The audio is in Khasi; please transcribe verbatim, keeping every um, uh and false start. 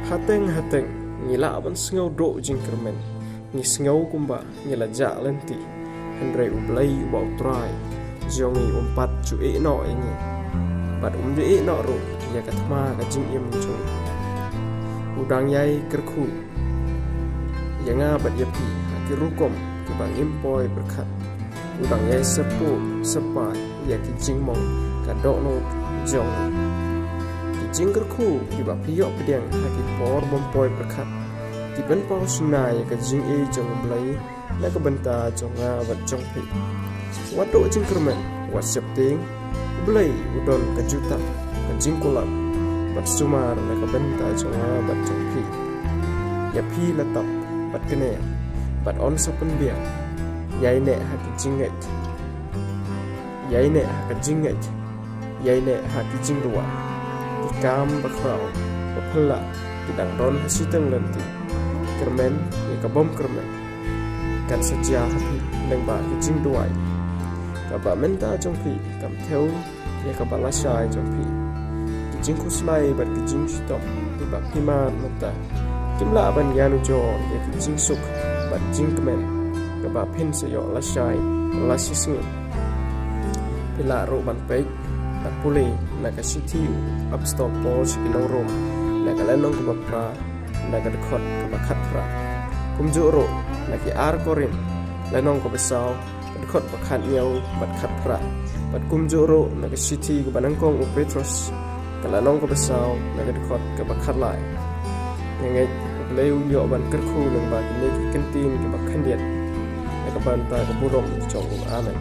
Hateng hateng ngi lah ban sngew duh jingkyrmen. Ngi sngew kumba ngi la jah lynti. Hynrei U Blei uba U Trai jong ngi um pat ju ïeh noh ïa ngi. Bad um ju ïeh noh ruh ïa ka thma ka jingim jong ngi. U dang ïai kyrkhu ïa nga bad ïa phi ha ki rukom kiba ngim poi pyrkhat. U dang ïai syrpuh syrpai ïa ki jingmong ka dohnud jong ngi. Ki jingkyrkhu kiba phi ïoh pdiang ha ki por bym poi pyrkhat ki pynpaw shynna ïa ka jingïeit jong U Blei na ka bynta jong nga bad jong phi. Wat duh jingkyrmen, wat sheptieng. U Blei u don ka jutang, ka jingkulam bad sumar na ka bynta jong nga bad jong phi. Ïa phi la tap bad kner bad yn sa pynbiang. Ïaineh ha ki jingngeit. Ïaineh ha ka jingngeit. Ïaineh ha ki jingduwai. Ki kam bakhraw baphylla ki dang don ha shiteng lynti. Kyrmen ïa ka bym kyrmen. Kan sa jia ha phi lyngba ki jingduwai. Kaba mynta jong phi kam thew ïa kaba lashai jong phi. Ki jingkhuslai bad ki jingshitom kiba phi mad mynta kim lah ban ïanujor ïa ki jingsuk bad jingkmen kaba phin sa ïoh lashai la shisngi. Phi lah ruh ban peit bad pule na ka shithi u Apostol Paul sha ki nong Rom, na ka lynnong kaba phra, na ka dkhot kaba khatphra. Kumjuh ruh na ki ar Korinth, lynnong kaba saw, ka dkhot ba khathynñiew bad khatphra. Bad kumjuh ruh na ka shithi kaba nyngkong u Petros, ka lynnong kaba saw, na ka dkhot kaba khatlai. Nga ngeit U Blei un ïoh ban kyrkhu lyngba kine ki kyntien kiba khyndiat na ka bynta ka burom jong u. Amen.